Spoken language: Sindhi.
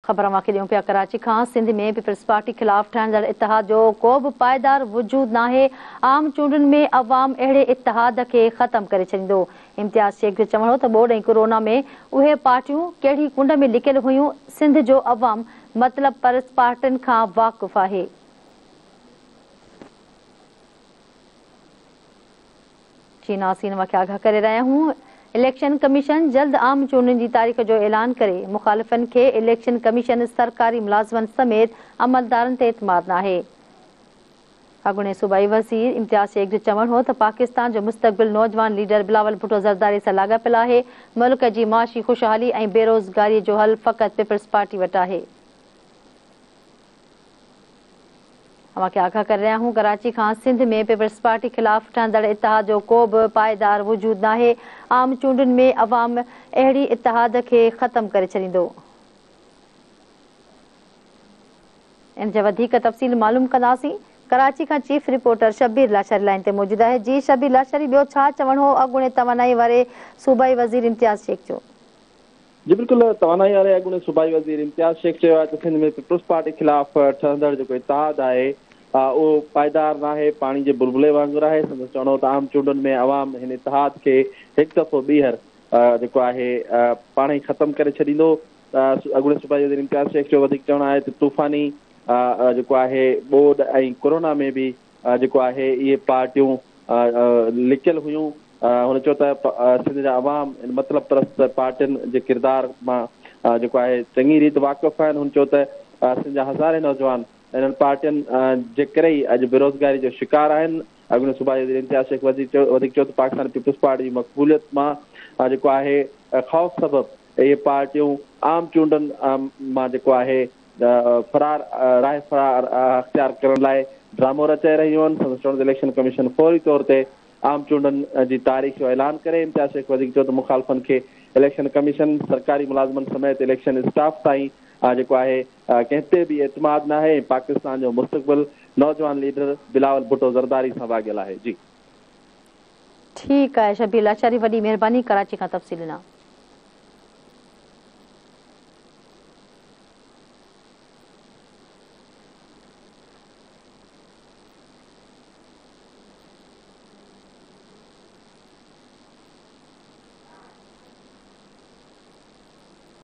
خبر اوهان کي ڏيون پيا ڪراچي کان سنڌ ۾ پيپلز پارٽي خلاف ٺهندڙ اتحاد جو ڪو به پائيدار وجود ناهي، عام چونڊن ۾ عوام اهڙي اتحاد کي ختم ڪري ڇڏيندو. امتياز شيخ جو چوڻ هو ته ٻوڏ ۽ ڪورونا ۾ اهي پارٽيون ڪهڙي ڪنڊ ۾ لڪيل هيون، سنڌ جو عوام مطلب پرست پارٽين کان واقف آهي. چيناسين اوهان کي آگاهه ڪري رهيا آهيون اليڪشن ڪميشن جلد عام چونڊن جي تاريخ جو اعلان ڪري، مخالفن کي اليڪشن ڪميشن سرڪاري ملازمن سميت عملدارن تي اعتماد ناهي. اڳوڻي صوبائي وزير امتياز شيخ جو چوڻ هو ته پاڪستان جو مستقبل نوجوان ليڊر بلاول ڀٽو زرداري سان لاڳاپيل آهي، ملڪ جي معاشي خوشحالي ۽ بيروزگاري جو حل فقط پيپلز پارٽي وٽ آهي. اوهان کي آگاهه ڪري رهيا آهيون ڪراچي کان سنڌ ۾ پيپلز پارٽي خلاف ٺهندڙ اتحاد جو ڪو به پائيدار وجود ناهي، عام چونڊن ۾ عوام اهڙي اتحاد کي ختم ڪري ڇڏيندو. ان جا وڌيڪ تفصيل معلوم ڪنداسين. ڪراچي کان chief reporter Shabbir Lashari line تي موجود آهي. جي شبير لاشاري ٻيو ڇا چوڻ هو اڳوڻي توانائي واري صوبائي وزير امتياز شيخ جو؟ جي بلڪل توانائي واري اڳوڻي صوبائي وزير امتياز شيخ چيو آهي ته سنڌ ۾ پيپلز پارٽي خلاف ٺهندڙ جيڪو اتحاد آهي اهو پائيدار ناهي، پاڻي جي بلبلي وانگر آهي. سندس چوڻ هو ته عام چونڊن ۾ عوام هن اتحاد کي هڪ دفعو ٻيهر جيڪو آهي پاڻ ئي ختم ڪري ڇڏيندو. اڳوڻي صوبائي وزير امتياز شيخ جو وڌيڪ چوڻ آهي ته طوفاني جيڪو آهي ٻوڏ ۽ ڪورونا ۾ به جيڪو آهي اهي پارٽيون لڪيل هيون. هن چيو ته سنڌ جا عوام ان مطلب پرست پارٽين جي ڪردار مان جيڪو آهي چڱي ريت واقف آهن. هن چيو ته سنڌ جا هزارين نوجوان انهن پارٽين جي ڪري ئي اڄ بيروزگاري جو شڪار آهن. اڳوڻي صوبائي وزير امتياز شيخ وڌيڪ چيو ته پاڪستان پيپلز پارٽي جي مقبوليت مان جيڪو آهي خوف سبب اهي پارٽيون عام چونڊن مان جيڪو آهي فرار راهه فرار اختيار ڪرڻ لاء ڊرامو رچائي رهيون آهن. سندس چوڻ ته اليڪشن ڪميشن فوري طور تي عام چونڊن جي تاريخ جو اعلان ڪري. امتياز شيخ وڌيڪ چيو ته مخالفن کي اليڪشن ڪميشن، سرڪاري ملازمن سميت اليڪشن اسٽاف تائين جيڪو آهي ڪنهن تي به اعتماد ناهي ۽ پاڪستان جو مستقبل نوجوان ليڊر بلاول ڀٽو زرداري سان واڳيل آهي. جي. ٺيڪ آهي شبير لاشاري وڏي مهرباني ڪراچي کان تفصيل ڏنا.